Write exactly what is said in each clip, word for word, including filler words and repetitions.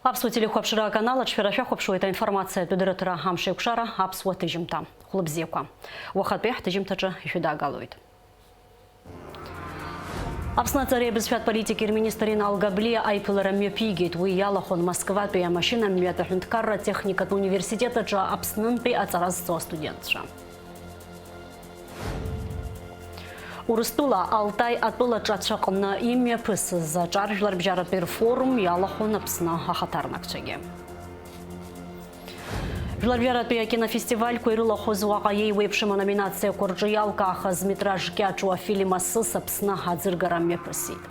Аԥсуа телехәаԥшра аканал аҿы шәара шәахәаԥшуеит аинформациатә дырраҭара Амшеикәшара аԥсуа ҭыжьымҭа. Хәлыбзиақәа. Уахатәи ҳҭыжьымҭаҿы ишәыдаагалоит. Аԥсны аҵареи абызшәатә политикеи рминистр Инал Габлиа аиԥылара мҩаԥигеит. Уи иалахәын Москватәи амашьына мҩатә аҳәынҭқарра техникатә университет аҿы Аԥснынтәи аҵара зҵо астудентцәа. Урыстәыла Алтай атәылаҿацәаҟны имҩаԥысыз аҿар жәларбжьаратәи рфорум иалахәын Аԥсны ахаҭарнакцәагьы. Жәларбжьаратәи акинофестивальқәа ирылахәыз уаҟа иеиуеиԥшым аноминациақәа рҿы иалкаахаз метраж кьаҿу афильм Асыс Аԥсны аӡыргара мҩаԥысит.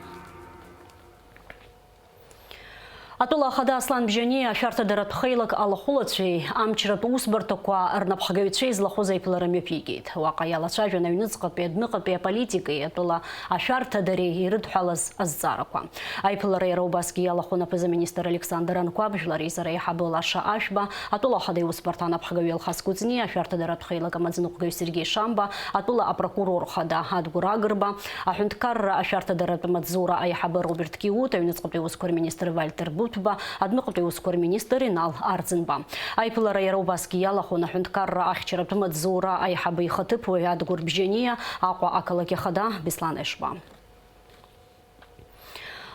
Атәыла ахада Аслан Бжьаниа ашәарҭадаратә хеилак алахәылацәеи амчратә усбарҭақәа рнапхгаҩцәеи злахәыз аиԥылара мҩаԥигеит. Уаҟа иалацәажәон аҩныҵҟатәи адәныҟатәи аполитикеи атәыла ашәарҭадареи ирыдҳәалаз азҵаарақәа. Аиԥылара иара убасгьы иалахәын аԥыза-министр Александр Анқәаб, жәлар реизара аиҳабы Лаша Ашәба, атәыла ахада иусбарҭа анапхгаҩы Алхас Кәыҵниа, ашәарҭадаратә хеилак амаӡаныҟәгаҩ Сергеи Шамба, атәыла апрокурор хада Адгәыр Агрба, аҳәынҭқарра ашәарҭадаратә маҵзура аиҳабы Роберт Киут, аҩныҵҟатәи аусқәа рминистр Вальтер Буҭба, адәныҟатәи аусқәа рминистр Инал Арӡынба. Аиԥылара иара убасгьы иалахәын аҳәынҭқарра ахьчаратә маҵзура аиҳабы ихаҭыԥуаҩ Адгәыр Бжьаниа, Аҟәа ақалақь ахада Беслан Ешба.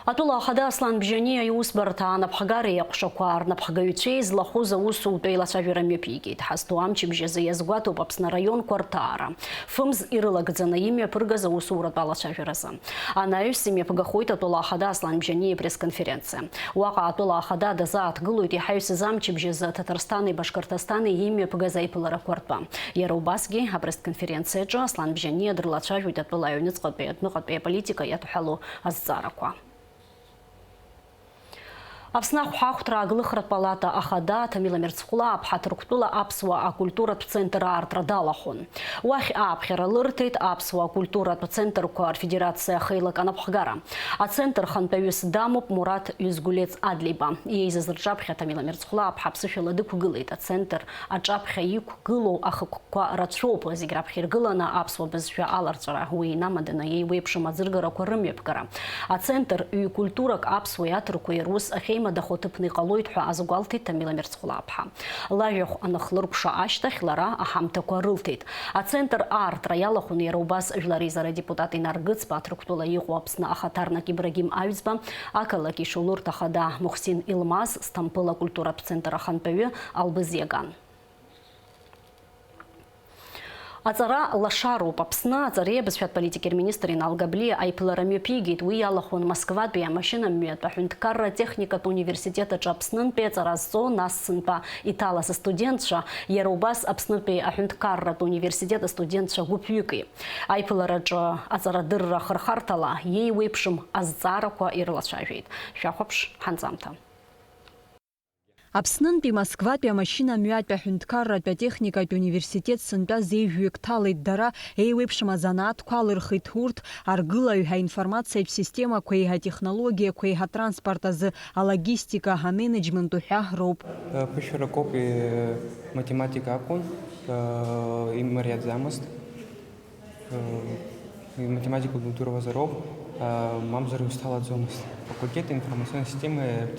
Атәыла ахада Аслан Бжьаниа иусбарҭа анапхгареи аҟәшақәа рнапхгаҩцәеи злахәыз аусутә еилацәажәара мҩаԥигеит. Ҳазҭоу амчыбжь азы иазгәаҭоуп Аԥсны араионқәа рҭаара. Фымз ирылагӡаны имҩаԥыргаз аусуратә алацәажәаразы. Анаҩс имҩаԥгахоит атәыла ахада Аслан Бжьаниа ипресс-конференциа. Уаҟа атәыла ахада дазааҭгылоит иҳаҩсыз амчыбжь азы Ҭаҭарсҭани Башқырҭыстани имҩаԥгаз аиԥыларақәа ртәы. Иара убасгьы апресс-конференциаҿы Аслан Бжьаниа дрылацәажәоит атәыла аҩныҵҟатәи адәныҟатәи аполитика иадҳәалоу азҵаарақәа. Аԥсны ахәҳахәҭра аглыхратә палата ахада Ҭамила Мерцхәлааԥҳа Ҭырқәтәыла аԥсуа акультуратә центр аартра далахәын. Уахь ааԥхьара лырҭеит аԥсуа акультуратә центрқәа рфедерациа ахеилак анапхгара. Ацентр хантәаҩыс дамоуп Мураҭ Ҩызгәлеҵ Адлеиба. Иеизаз рҿаԥхьа Ҭамила Мерцхәлааԥҳа аԥсышәала дықәгылеит ацентр аҿаԥхьа иқәгылоу ахықәкқәа рацәоуп, зегь раԥхьа иргыланы аԥсуа бызшәа аларҵәара, уи инамаданы еиуеиԥшым аӡыргарақәа рымҩаԥгара. Ацентр ҩ-культурак аԥсуеи аҭырқәеи рус ахьеимадахо ҭыԥны иҟалоит ҳәа азгәалҭеит Ҭамила Мерцхәлааԥҳа. Лажәахә анахлыркәша ашьҭахь лара аҳамҭақәа рылҭеит. Ацентр аартра иалахәын иара убас Жәлар Реизара адепутат Инар Гыцба, Ҭырқәтәыла иҟоу Аԥсны ахаҭарнак Ибрагим Аҩӡба, ақалақь Ишулурҭ ахада Мухсин Илмаз, Сҭампыл акультуратә центр ахантәаҩы Албыз Иаган. Аҵара лашароуп. Аԥсны аҵареи абызшәатә политики рминистр Инал Габлиа аиԥылара мҩаԥигеит. Уи иалахәын Москватәи амашьына мҩатә аҳәынҭқарра техникатә университет аҿы Аԥснынтәи аҵара зҵо, нас сынтәа иҭалаз астудентцәа, иара убас Аԥснытәи аҳәынҭқарратә университет астудентцәа гәыԥҩыки. Аиԥылараҿы аҵарадырра ахырхарҭала иеиуеиԥшым азҵаарақәа ирылацәажәеит. Шәахәаԥш ҳанҵамҭа. Аԥснынтәи Москватәи амашьына мҩатәи аҳәынҭқарратә атехникатә университет сынтәа зеижәҩык ҭалеит дара, еиуеиԥшым азанааҭқәа алырхит урҭ, аргылаҩ, аинформациатә системақәеи атехнологиақәеи атранспорт азы, алогистика, аменеџьмент уҳәа роуп. Ԥышәарақәоуп, математика акәын, имариаӡамызт. Иматематика удыруазароуп, мамзар иузҭалаӡомызт. Факультет информационной системы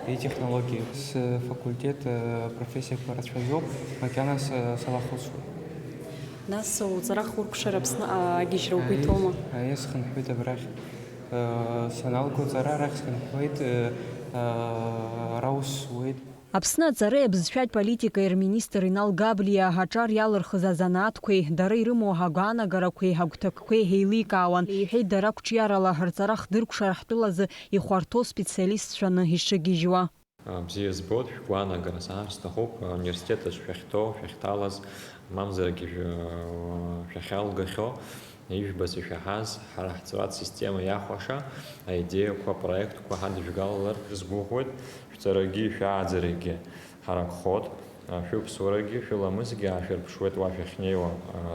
и технологии. Сфакультет, профессиақәа рацәаӡоуп, макьана са-, салахәыцуеит. Нас уҵара хуркәшара Аԥсны агьежьра угәы иҭоума? Аиеи, схынҳәуеит абрахь. Саналго аҵара арахь схынҳәуеит, ара ус зуеит. Аԥсны аҵареи абызшәатә политикеи рминистр Инал Габлиа аҿар иалырхыз азанааҭқәеи дара ирымоу агәаанагарақәеи агәҭакқәеи еиликаауан, иҳәеит дара қәҿиарала рҵара хдыркәшар ҳтәылазы ихәарҭоу специалистцәаны ишыгьежьуа. Бзиа збоит, шәгәаанагара саҳар сҭахуп, ауниверситет аҿы шәахьҭоу, шәахьҭалаз, мамзаргьы шәа-, шәахьалгахьоу. Ижәбац ишәаҳаз, ҳара ҳҵаратә система иахәаша аидеиақәа, апроектқәа ҳадыжәгалалар шәызгәыӷуеит, шәҵарагьы шәааӡарагьы ҳаракхоит, шәыԥсуарагьы шәыламысгьы аашәырԥшуеит уа шәахьнеиуа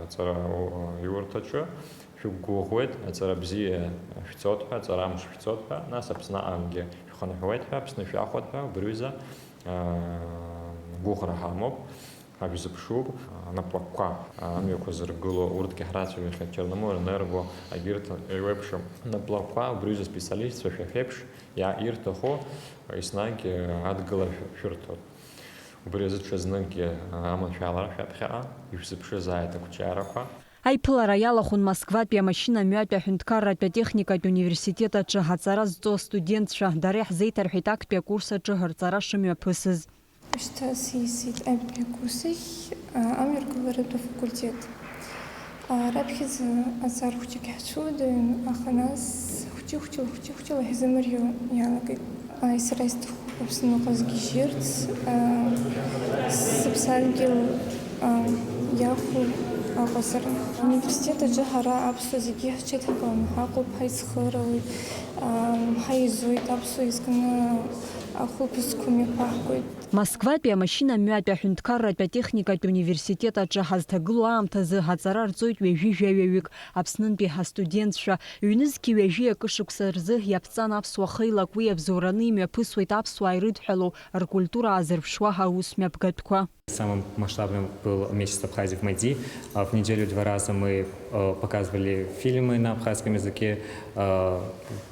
аҵара иурҭаҿы, шәықәгәыӷуеит, аҵара бзиа шәцоит ҳәа, аҵара амш шәцоит ҳәа, нас Аԥсны аҟынгьы шәхынҳәуеит ҳәа, Аԥсны шәахәоит ҳәа, убри аҩыза гәыӷра ҳамоуп. Ҳажәзыԥшуп, анаплакқәа, амҩақәа зыргыло, урҭгьы ҳрацәажәахьеит, Черноморэнерго, агьырҭ еиуеиԥшым анаплакқәа, убри рзы специалистцәа шәа шәеиԥш иа-, ирҭаху еснагь адгыла шә-, шәырҭоит. Убри азы ҽазныкгьы аманшәалара шәаԥхьаҟа, ишәзыԥшызааит ақәҿиарақәа. Аиԥылара иалахәын Москватәи амашьына мҩатәи аҳәынҭқарратә атехникатә университет аҿы аҵара зҵо астудентцәа. Дара иаҳзеиҭарҳәеит актәи акурс аҿы рҵара шымҩаԥысыз. Шьҭа сисит актәи акурсахь, а, амҩаргыларатә афакультет. А, раԥхьаӡа аҵар хәҷык ҳцәуадаҩын, аха нас хәҷы-хәҷыла, хәҷы-хәҷыла ҳзымарио иалагеит. Ааи, сара исҭахуп Аԥсныҟа згьежьырц, а, сыԥсадгьыл, а, иахәо аҟазара. Ауниверситет аҿы ҳара аԥсуа зегьы ҳҽеидҳкыланы ҳаҟоуп, ҳаицхыраауеит, а, ҳаизоит, аԥсуа изкны ахәылԥазқәа мҩаԥаҳгоит. Москватәи амашьына мҩатәи аҳәынҭқарратә атехникатә университет аҿы ҳазҭагылоу аамҭазы аҵара рҵоит ҩажәи жәаҩаҩык Аԥснынтәи ҳастудентцәа. Ҩнызқьи ҩажәи акы шықәса рзы иаԥҵан аԥсуа хеилак уи абзоураны имҩаԥысуеит аԥсуаа ирыдҳәалоу, ркультура аазырԥшуа аус мҩаԥгатәқәа. Самым масштабным был месяц Абхазии в МАДИ. А, в неделю два раза мы, э, показывали фильмы на абхазском языке, э,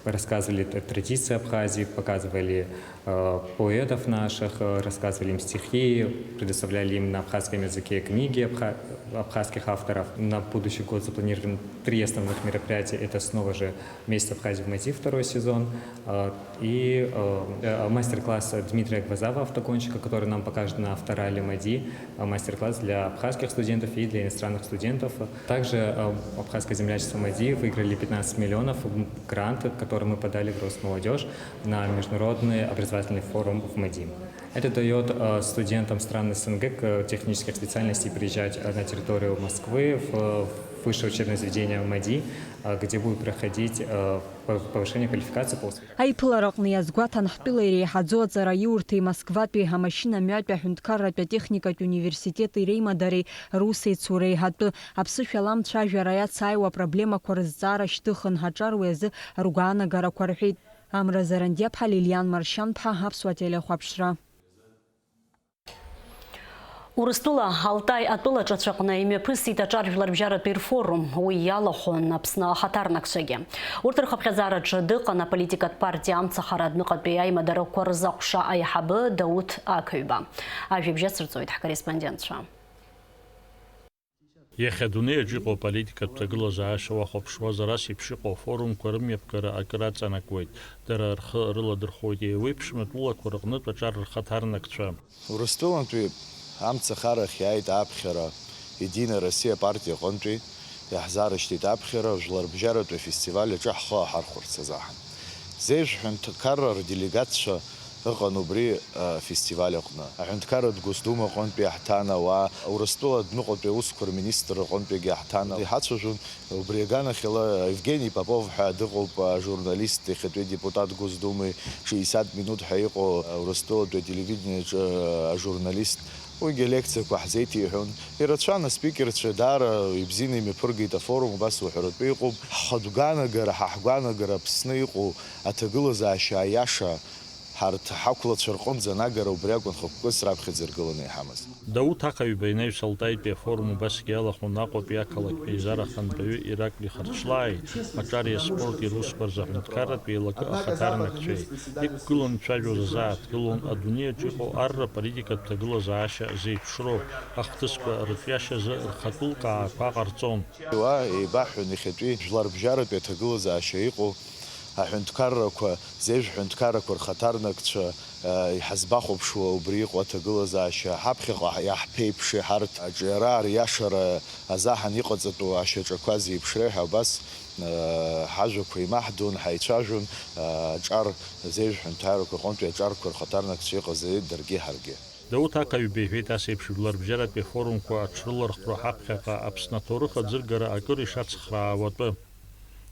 рассказывали т-, традиции Абхазии, показывали, э, поэтов наших, э, рассказывали им стихи, предоставляли им на абхазском языке книги абха-, абхазских авторов. На будущий год запланирован три основных мероприятия. Это снова же месяц Абхазии в МАДИ, второй сезон. А, и, э, э, мастер-класс Дмитрия Гвоздова, автогонщика, который нам покажет на авторалли МАДИ, э, мастер-класс для абхазских студентов и для иностранных студентов. Также, э, Абхазское землячество МАДИ выиграли пятнадцать миллионов, м, грант, который мы подали в Росмолодёжь на международный образовательный форум в МАДИ. Это даёт, э, студентам стран СНГ к-, технических специальностей приезжать, э, на территорию Москвы, в, в высшее учебное заведение МАДИ, э, где будет проходить, э, п-, повышение квалификации по Аиԥылараҟны иазгәаҭан ҳтәыла иреиҳаӡоу аҵараиурҭеи Москватәи амашьына мҩатәи аҳәынҭқарратә атехникатә университети реимадареи русеицура еиҳатәы. Аԥсышәала амцәажәара иацааиуа апроблемақәа рызҵаара шьҭыхын, ҳаҿар уи азы ргәаанагарақәа рҳәеит. Амра Зарандиаԥҳа, Лилиан Маршьанԥҳа, Аԥсуа телехәаԥшра. Урыстәыла Алтай атәылаҿацәаҟны имҩаԥысит аҿар жәларбжьаратәи рфорум. Уи иалахәын Аԥсны ахаҭарнакцәагьы. Урҭ рхыԥхьаӡараҿы дыҟан аполитикатә партиа Амцахара адәныҟатәи аимадарақәа рзы аҟәша аиҳабы Дауҭ Ақаҩба. Ажәабжь ацырҵоит ҳкорреспондентцәа. Иахьа адунеи аҿы иҟоу аполитикатә ҭагылазаашьа уахәаԥшуазар, ас еиԥш иҟоу афорумқәа рымҩаԥгара акыр аҵанакуеит. Дара рхы рыладырхәуеит еиуеиԥшым атәылақәа рҟнытә аҿар рхаҭарнакцәа. Урыстәылантәи амцахарахь иааит аԥхьара, Единая Россия апартиа аҟынтәи иаҳзаарышьҭит аԥхьара жәларбжьаратәи афестиваль аҿы ҳхы аҳархәарц азыҳәан. Зежә ҳәынҭқарра рделегатцәа ыҟан убри афестиваль аҟны. Аҳәынҭқарратә Госдума аҟынтәи иаҳҭан ауаа, Урыстәыла адәныҟатәи аусқәа рминистр аҟынтәигьы иаҳҭан. Иҳацәажәон убри аганахьала Евгений Попов ҳәа дыҟоуп, ажурналист, иахьатәи адепутат Госдумеи, шестьдесят минут ҳәа иҟоу Урыстәылатәи ателевидениеҿы ажурналист. Уигьы алекциақәа ҳзеиҭеиҳәон. Ирацәан аспикерцәа, даара ибзианы имҩаԥыргеит афорум, убас уҳәаратәы иҟоуп. Ҳхатә гәаанагара, ҳа ҳгәаанагара Аԥсны иҟоу аҭагылазаашьа аиаша ҳарҭ ҳақәлацәа рҟынӡа анагара убри акәын хықәкыс раԥхьаӡа иргыланы иҳамаз. Дауҭ Ақаҩба инаҩс Алтаитәи афорум убасгьы иалахәын Аҟәатәи ақалақьтә еизара ахантәаҩы Ираклий Харчлааи аҿари аспорти русқәа рзы аҳәынҭқарратә еилакы ахаҭарнакцәеи. Иқәгыланы ицәажәоз азааҭгылон адунеи аҿы иҟоу арра политикатә ҭагылазаашьа зеиԥшроу, ахҭысқәа рыҿиашьазы рхатәы лкаақәа ҟарҵон. Уа еибаҳҳәон иахьатәи жәларбжьаратәи аҭагылазаашьа иҟоу аҳәынҭқаррақәа, зежә ҳәынҭқаррақәа рхаҭарнакцәа, э, иҳазбахәаԥшуа убри иҟоу аҭагылазаашьа, ҳаԥхьаҟа иаҳԥеиԥши ҳарҭ аҿиара ариашара азаҳан иҟаҵатәу ашьаҿақәа зеиԥшреи ҳәа убас, э, ҳажәақәа еимаҳдон, ҳаицәажәон, э, аҿар, зежә ҳәынҭқаррақәа рҟынтәи аҿарқәа рхаҭарнакцәа иҟазареи даргьы ҳаргьы. Дауҭ Ақаҩба иҳәеит, ас еиԥш жәларбжьаратәи афорумқәа аҽрылархәра ҳаԥхьаҟа Аԥсны аҭоурых аӡыргара акыр ишацхраауа атәы.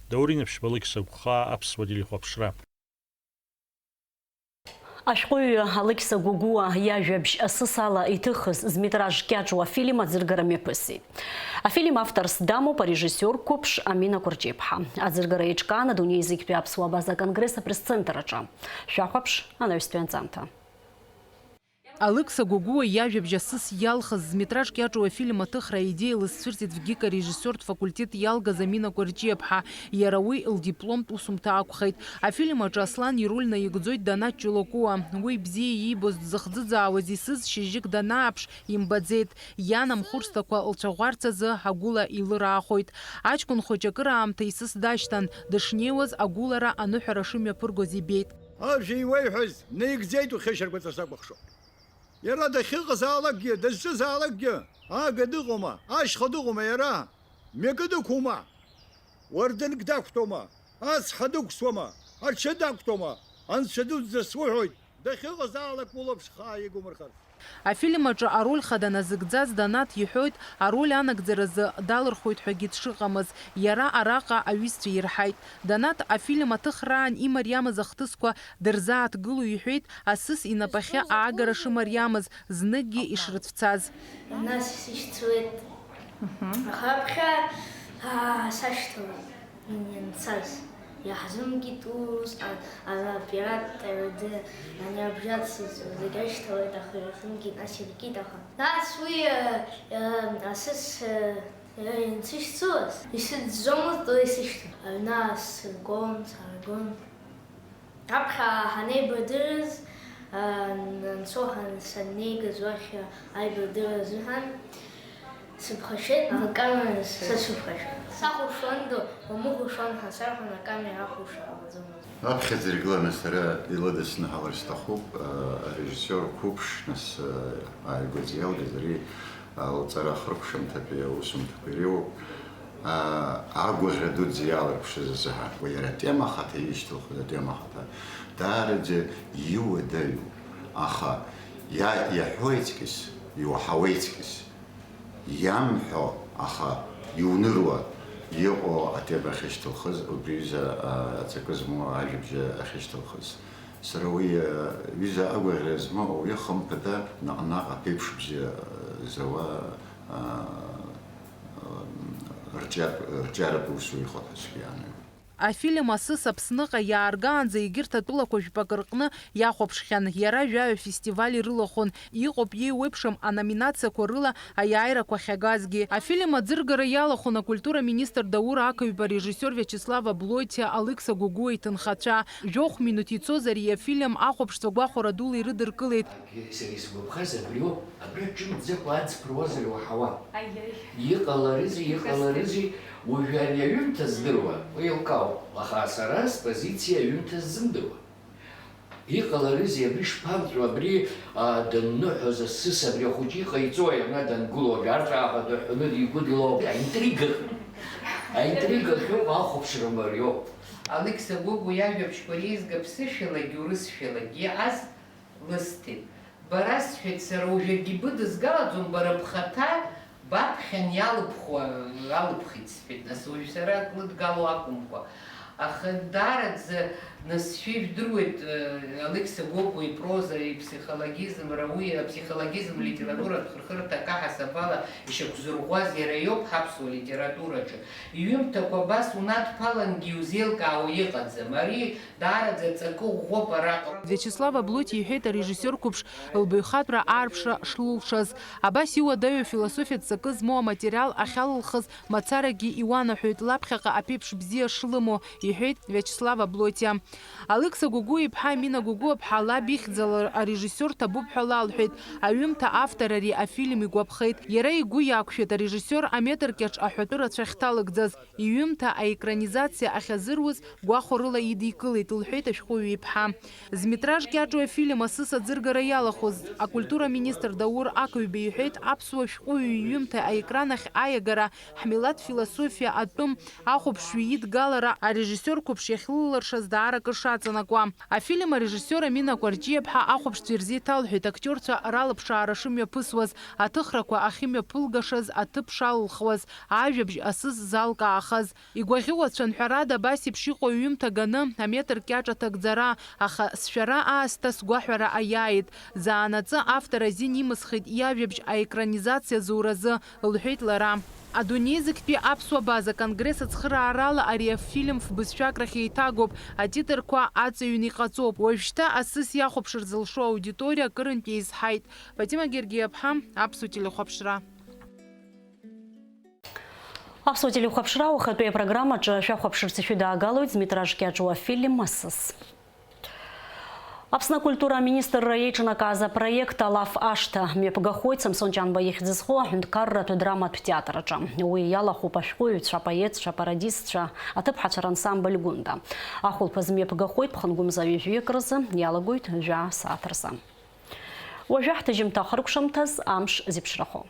Даур Инаԥшьба, Алықьса Гәхаа, Аԥсуа телехәаԥшра. Ашәҟәыҩҩы Алықьса Гәыгәуа иажәабжь асыс ала иҭыхыз зметраж кьаҿу афильм аӡыргара мҩаԥысит. Афильм авторс дамоуп арежиссиор қәыԥш Амина Кәарҷиаԥҳа. Аӡыргара еиҿкаан адунеи зегьтәи аԥсуа абаза аконгресс апресс-центр аҿы. Шәахәаԥш анаҩстәи анҵамҭа. Алықьса Гогәуа иажәабжь асыс иалхыз зметраж кьаҿу афильм аҭыхра аидеиа лызцәырҵит ВГИК арежиссиортә факультет иалгаз Амина Кәарҷиаԥҳа, иара уи лдипломтә усумҭа акәхеит. Афильм аҿы Аслан ироль наигӡоит Данаҭ Ҷулакуа. Уи бзиа иибоз дзыхӡыӡаауаз исыз шьыжьык данааԥш, имбаӡеит. Иан амхәырсҭақәа лцәаӷәарц азы агәыла илыраахоит. Аҷкәын хәыҷы акыраамҭа исыс дашьҭан, дышнеиуаз агәылара аныҳәара шымҩаԥыргоз ибеит. Ажәа иуеиҳәаз наигӡеит ухьышьаргәаҵа сакәыхшоуп. Иара дахьыҟазаалакгьы, дызҿызаалакгьы, ага дыҟоума, ашьха дыҟоума иара? Мҩакы дықәума? Уардынк дақәтәоума? Ацҳа дықәсуама? Аҽы дақәтәоума? Анцәа дуӡӡа суҳәоит, дахьыҟазаалак улаԥш хаа игумырхарц. Афильм аҿы ароль хада назыгӡаз Данаҭ иҳәоит, ароль анагӡаразы далырхуеит ҳәагьы дшыҟамыз, иара араҟа аҩызцәа ирҳаит. Данаҭ афильм аҭыхраан имариамыз ахҭысқәа дырзааҭгыло иҳәеит, асыс инапахьы аагара шымариамыз, зныкгьы ишрыцәцаз. Нас исышьцуеит. Аха аԥхьа, аа, сашьҭалеит. Ианцаз, иаҳзымгеит ус, а-, ара апират, ара ды-, ани абжьац зегь ашьҭалеит, аха иаҳзымгеит, нас иркит, аха. Нас уи, э, э, асыс, э, э, иансышьцылаз, исыӡәӡәомызт уи исышьҭаз. Аҩны аасыргон, сааргон. Аԥхьа ҳанеибадырыз, э, анцо ҳан-, саннеигаз уахь аибадырра азыҳәан, сыԥхашьеит, акамера са сыԥхашьеит. Сахәаԥшуан ду, уамыхәаԥшуан ҳәа сарҳәон, акамера ахәаԥшра ҟалаӡомызт. Аԥхьаӡа иргыланы сара илыдысныҳәалар сҭахуп, а, арежиссиор қәыԥш, нас, а, ааигәаӡа иалгаз ари, а, лҵара ахыркәшамҭатәи аусумҭақәа иреиуоуп. А, агәаӷьра дуӡӡа иаалырԥшыз азыҳәан. Уи иара атема ахаҭа, ишьҭылхыз атема ахаҭа даараӡа иуадаҩуп, аха иа-, иаҳәоеиҵкьыс, иуаҳауеиҵкьыс, иамҳәо, аха иуныруа иҟоу атема ахьышьҭылхыз, убри ҩыза, а, аҵакы змоу ажәабжь ахьышьҭылхыз. Сара уи, а, ҩыза агәаӷьра змоу ауаҩы, хымԥада, наҟ-наҟ аԥеиԥш бзиа, а, зауа, а, а, рҿиаратә, рҿиаратә усура ихәарҭаҿгьы иаанагоит. Афильм асыс Аԥсныҟа иааргаанӡа егьырҭ атәылақәа жәпакы рҟны иахәаԥшхьан, иара жәаҩа фестиваль ирылахәын, иҟоуп иеиуеиԥшым аноминациақәа рыла аиааирақәа ахьагазгьы. Афильм аӡыргара иалахәын акультура министр Даур Ақаҩба, арежиссиор Виачеслав Аблотиа, Алықьса Гогәуа иҭынхацәа. Жәохә минуҭ ицоз ари афильм ахәаԥшцәа гәахәара дула ирыдыркылеит. Сара исгәаԥхаз абриоуп, абра ҿымҭӡакәа аӡ ԥыруазар иуаҳауан. Аиеи. Иҟаларызи, иҟаларызи, уажәы ари аҩымҭа здыруа, уи еилкаауп, аха сара спозициа аҩымҭа сзымдыруа. Иҟаларызеи, абри шԥамҵәо, абри, а, данныҳәоз асыс абри ахәыҷы иҟаиҵои, ана дангыло, абри арҵәааҟа дыҳәҳәаны дигәыдло, аинтрига ыҟоуп. Аинтрига ахьыҟоу ахәаԥшра мариоуп. Алықьса Гогәуа иажәабжьқәа реизга ԥсышәалагьы урысшәалагьы иҟаз лысҭеит. Бара, сҳәеит, сара уажәгьы быдызгалаӡом, бара бхаҭа баԥхьан иалыбхуа, алыбхит, сҳәеит, нас уажә сара ак лыдгало акәымкәа. Аха даараӡа, нас, шәа ижәдыруеит, э, Алықьса Гогәуа ипроза, иԥсихологизм, ара уи аԥсихологизм литературатә хырхырҭа акаҳасаб ала ишьақәзырӷәӷәаз иара иоуп ҳаԥсуа литератураҿы. Иҩымҭақәа абас унадԥалангьы иузеилкаауа иҟаӡам. Ари даараӡа ҵакы ӷәӷәоуп араҟа. Виачеслав Аблотиа иҳәеит арежиссиор қәыԥш лбаҩхатәра аарԥшра шлылшаз. Абас иуадаҩу афилософиатә ҵакы змоу аматериал ахьалылхыз мацарагьы иуанаҳәоит, лаԥхьаҟа аԥеиԥш бзиа шлымоу, иҳәеит Виачеслав Аблотиа. Алықьса Гогәуа-иԥҳа Амина Гогәуа-ԥҳа лаб ихьӡала арежиссиор ҭабуп ҳәа лалҳәеит. Аҩымҭа автор ари афильм игәаԥхеит. Иара игәы иақәшәеит арежиссиор аметр кьаҿ аҳәатәы рацәа ахьҭалыгӡаз. Иҩымҭа аекранизациа ахьазыруз гәахәарыла идикылеит, лҳәеит ашәҟәыҩҩы иԥҳа. Зметраж кьаҿу афильм асыс аӡыргара иалахәыз акультура министр Даур Ақаҩба иҳәеит, аԥсуа шәҟәыҩҩы иҩымҭа аекран ахь аиагара, ҳмилаҭ философиа атәым ахәаԥшҩы идгалара арежиссиор қәыԥш иахьлылыршаз даара акыр шаҵанакуа. Афильм арежиссиор Амина Кәарҷиаԥҳа ахәаԥшцәа ирзеиҭалҳәеит, актиорцәа ралыԥшаара шымҩаԥысуаз, аҭыхрақәа ахьымҩаԥылгашаз, аҭыԥ шалылхуаз, ажәабжь асыс залкаахаз. Игәаӷьуацәан, ҳәарада, абас еиԥш иҟоу ҩымҭа ганы, аметр кьаҿ аҭагӡара, аха сшәара аасҭа сгәаҳәара аиааит. Заанаҵы автор азин имысхит иажәабжь аекранизациа зуразы, лҳәеит лара. Адунеи зегьтәи аԥсуа база конгресс ацхыраарала ари афильм фбызшәак рахь еиҭагоуп, атитрқәа аҵаҩны иҟаҵоуп. Уажәшьҭа асыс иахәаԥшыр зылшо аудиториа акырынтә еизҳаит. Фатима Гергиаԥҳа, Аԥсуа телехәаԥшра. Аԥсуа телехәаԥшра уахатәи апрограммаҿы шәахәаԥшырц ишәыдаагалоит Змитраж Кьаҿуа афильм Асыс. Аԥсны акультура аминистрра еиҿнакааз апроект Алаф ашҭа мҩаԥгахоит Самсон Ҷанба ихьӡ зху аҳәынҭқарратә драматә театр аҿы. Уи иалахәуп ашәҟәыҩҩцәа, апоетцәа, апарадистцәа, аҭыԥҳацәа рансамбль Гәында. Ахәылԥаз мҩаԥгахоит ԥхынгәымза ҩажәиак рзы, иалагоит жәаа сааҭ рзы. Уажәы ҳҭыжьымҭа ахыркәшамҭаз амш зеиԥшрахо.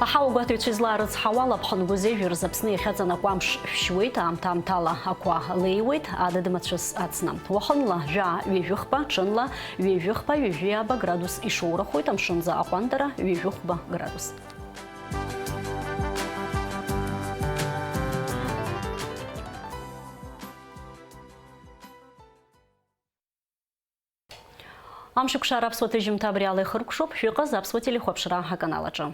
Аҳауагәаҭаҩцәа излаарыцҳауала, Аԥхынгәы зежәырзы Аԥсны иахьаҵанакуа амш шәшьуеит, аамҭа-аамҭала ақәа леиуеит, адыд мацәыс ацны. Уахынла жәаа ҩажәихԥа, ҽынла ҩажәихԥа, ҩажәи ааба градус ишоурахоит, амшынӡы аҟәандара ҩажәихәба градус. Амшықәшара аԥсуа ҭыжьымҭа абри ала ихыркәшоуп, шәыҟаз аԥсуа телехәаԥшра аканал аҿы.